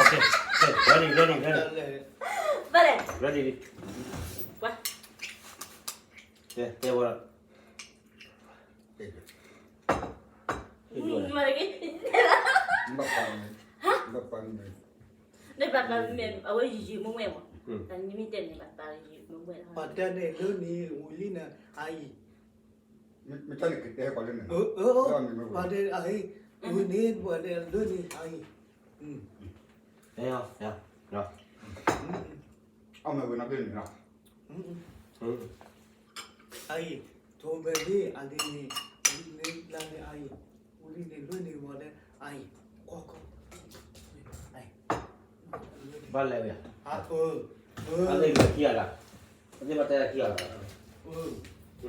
ready ready ready, ready, ready, ကဲ ကဲဝဲ, မ့ၢ်တဂ့ၤ, ဘၣ်ပာ်န့ၣ်, ဘၣ်ပာ်န့ၣ်, နဘၣ်ပာ်မ့ၢ် အဝဲယံာ်ယံာ်မွဲၣ်မွဲၣ်မး, တၢ်နမ့ၢ်တဲန့ၣ် ဘၣ်ပာ်ယံာ်မွဲၣ်မွဲၣ်လီၤ, ပှၤတဲန့ၣ်လၢန့ၣ် ဝံၤလံန့ၣ် အအံၤ, မ့ၢ်တၢ်န့ၣ်ကတဲပှၤလၢန့ၣ်, ပှၤတဲအအံၤ, ဝံၤန့ၣ် ပှၤတဲလၢန့ၣ် အအံၤ, အမ့ၢ်ဝံၤနီၢ်က့န့ၣ်လီၤ, အအံၤ, ထိၣ်မဲာ်လံ အလံၤန့ၣ်, လၢန့ၣ်အအံၤ, ဝံၤလံန့ၣ် လၢန့ၣ်ဝံၤဒီး အအံၤ, ကွၢ်ကွၢ်, ဘၣ်လဲၤဝဲ, အလံၤလီၤခံဂၤလီၤ, အသ့ၣ်ဘၣ်တဲခံဂၤလီၤ, အ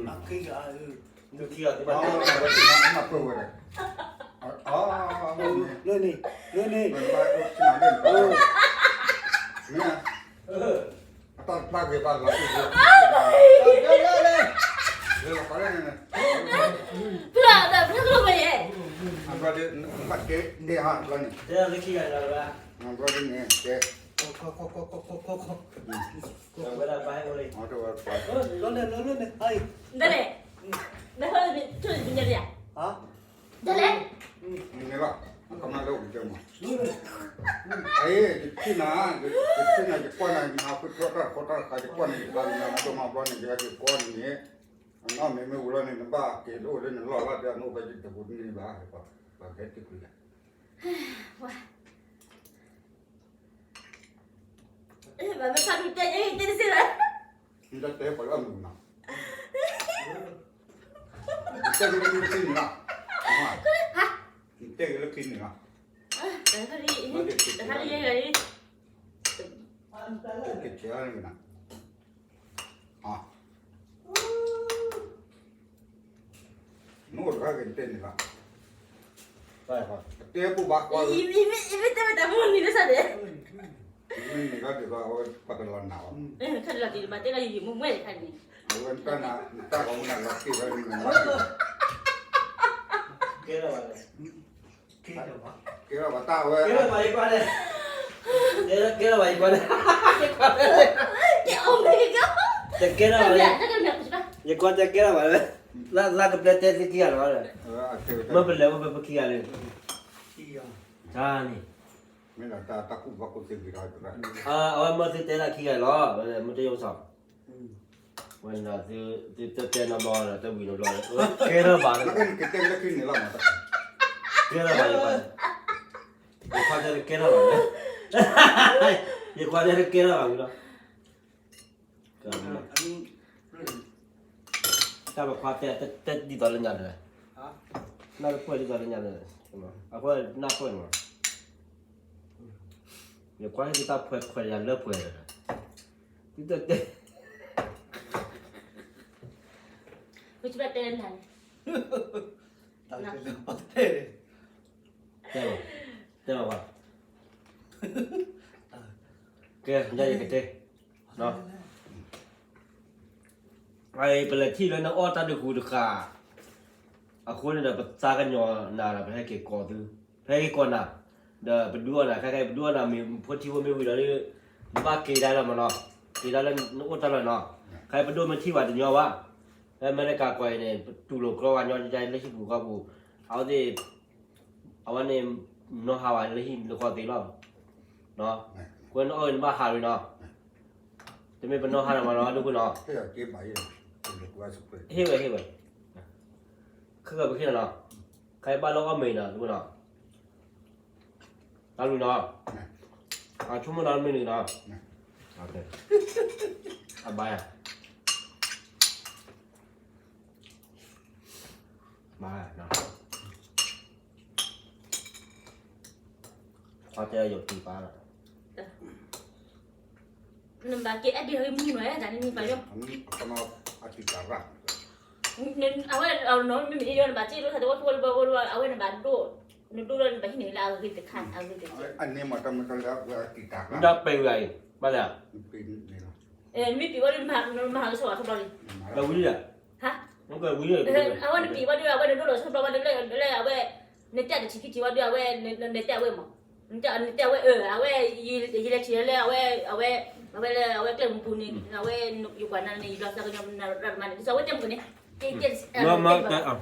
ခံဂၤ, ခံဂၤသ့ၣ်ဘၣ်တဲ, လၢန့ၣ်, လၢန့ၣ်, မ့ၢ် အတၢ်တၢ်ဂ့ၤဘၣ်လီၤ, လၢလီၤ, ဖုလၢအတၢ်ဖျါကလိၣ်မ့ၢ်ယဲ, အဘျီဒ် ဘၣ်ကဲဒဲဟါဘျီန့ၣ်, တဲလၢခံဂၤလီၤ, ဘျီဒ်န့ၣ်, တဲ တလဲၣ်, တလဲၣ်, မ့ၢ်လီၤ, ကမၣ်လၢအိၣ်ကမၣ်, အအံၤ ယထံၣ်နၤ, ယထံၣ်နၤ ယကွၢ်နၤ ယမၤဃုထၢတၢ်တခီတၢ်တခါ ယကွၢ်နၤ ယသးနၤ နဒိၣ်မးဘျီန့ၣ် ယကကိးနၤန့ၣ်, အနီၢ်မ့ၢ်မ့ၢ်ဝံၤလီၤန့ၣ် နဘၣ်က့ၤတအိၣ်လၢနလီၢ်လီၤ တဲနအိၣ်ဖဲယတပူၤတန့ၢ်ဘၣ်, ပှၤကဟဲတ့ၢ်ကွံာ်ယၤ နတတဲပှၤလၢအမုာ်နီၤ, နတဲက့ၤလၢခံန့ၣ်လီၤ, နတဲက့ၤလၢခံန့ၣ်လီၤ, က့ၤဆဲးန့ၣ်နီၤ, နအိၣ်တခါက့ၤနတဲန့ၣ်လီၤ, တဲပူၤဘၣ်ကွၢ်, မ့ၢ်န့ၣ်ကဒ်သိးအဝဲပှၤကလီၤနၤအီၤ, အဝဲတၢ်နၤ နတၢ်ဂီၤမူနၤလီၤတံၢ်ဝဲန့ၣ်, ကဲထီၣ်ဘၣ်တၢ်ဝဲ, ကဲထီၣ်ဘၣ်ယကွၢ်န့ၣ်, တကဲထီၣ်ဘၣ်, ယကွၢ်တကဲထီၣ်ဘၣ်လၢ, လၢကပျဲတဲသ့ခံဂၤလီၤ, မ့ၢ်ပလဲၤအိၣ်ဖဲပခံဂၤလၢ, တၢ်န့ၣ်, မ့ၢ်တၢ်ကူၣ်ဘၣ်ကူၣ်သ့ဂ့ၤဒီး, အဝဲမ့ၢ်သ့တဲတၢ်ခံဂၤလီၤ, မ့ၢ်တယုံစီၤ ဝဲန့ၣ်ဒီး သုတတဲနီတဘျီဒီး တဝံၤနီတဘျီ, ကဲထီၣ်ဘၣ်လၢ, ကဲထီၣ်ဘၣ်, ယခွါတဲတကဲထီၣ်ဘၣ်လၢ, ယခွါတဲတကဲထီၣ်ဘၣ်ဝံၤလီၤ, တၢ်ပခွါတဲ တဲဒ်သိးလၢညါန့ၣ်, နၢ်တပှဲၤဒ်သိးလၢညါန့ၣ်, အဃိနၢ်ပှဲၤန့ၣ်, ယခွါဟ့ၣ်သုတၢ်ဖှဲးခွဲးယၤလၢပှဲၤဒီး, သုတတဲ တဲလီၤ, တဲလီၤ, ကဲ ယကတဲ, ပလဲၤထံၣ်လၢနအီၣ်တၢ်တဂူၤတဃာ်, အဃိန့ၣ်ဒီး ပသးကညီၤနၤဒီး ပဟဲက့ၤကိးသု, ပဟဲက့ၤကိးနၤ, ဒီးပဒုးအီၣ်နၤ ခဲကဲ ပဒုးအီၣ်နၤမ့ၢ်ဖိထံဖိမ့ၢ်ဝံၤဒီး နဘၣ်က့ၤဒၣ်လီၤမးနီၤ, က့ၤဒၣ်လၢနအိၣ်တၢ်လီၤနီၤ, ခဲပဒိၣ်မ့ၢ်ထံၣ်ဝဲတညီဘၣ်, ဖဲအမဲရကၤကီၢ်အံၤန့ၣ် ပတူၢ်လိာ်ကျီဝဲညီ လၢဟံၣ်ပူၤဃီပူၤ, အဝဲသ့ၣ် အဝဲန့ၣ် နီၢ်ဟါဝဲလၢဟံၣ်လၢဃီသ့လီၤ, အဃိနအီၣ်ဂ့ၤနဘၣ်ဟးဝဲနီၤ, တမ့ၢ်ပနီၢ်ဟါနၤမးနီၤ ဒိၣ်ဖိနီၤ, ဟ့ၣ်ဝဲ ဟ့ၣ်ဝဲ, ခဲကဲပဟ့ၣ်နီၤ, ခဲအံၤဘၣ်လၢအီၣ်မ့ၤနီၤ ဒိၣ်ဖိနီၤ, တၢ်လူၤနီၤ, အဆိကမိၣ်နီၤမ့ၢ်န့ၣ်နီၤ, အဘါယၤ, ဘါယၤနီၤ ခီတဲယိၤတံၢ်ပၢ်လီၤ, နဘၣ်က့ၤအဲၣ်ဒိးဟဲမုၢ်နွဲ တၢ်န့ၣ်မ့ၢ်ပၢ်ယိၤ, အဝဲနီၤ မ့မ့ၢ်အံၤဒီး နဘၣ်စ့ၢ်ကီးထီၣ်တဝီတဝီတဝီ အဝဲနဘၣ်ဒိၣ်, နဒိၣ်လၢနဘၣ်ဟံးန့ၢ်လၢအဂ့ၤတခါ အဂ့ၤတခါ, မ့ၢ်ပံၤဝဲအံၤ ဘၣ်လဲၣ်, မ့ၢ်ပံၤဝဲဒီးမၤကဆှီဝဲခီဘျီလံ, ဝံၤလံ, အဝဲနပံၤဝဲဒီး အဝဲနဒိၣ်လီၤဆၢဘျီဝဲဒီး လၢအဝဲ နတဲတထံၣ်ခံထံၣ်ဝဲဒီး အဝဲ နတဲအဝဲမး နတဲအဝဲ အဝဲ ယလဲၤထံၣ်လၢ အဝဲ အဝဲလၢအဝဲကျဲမုၢ်ပူၤန့ၣ် အဝဲ ယကွၢ်နၤန့ၣ် ယလီၤသးကညီၤနၤရၣ်မးန့ၣ် ဒ်သိးအဝဲတဲမုၢ်ကန့ၣ် မ့ၢ်တဲအီၤ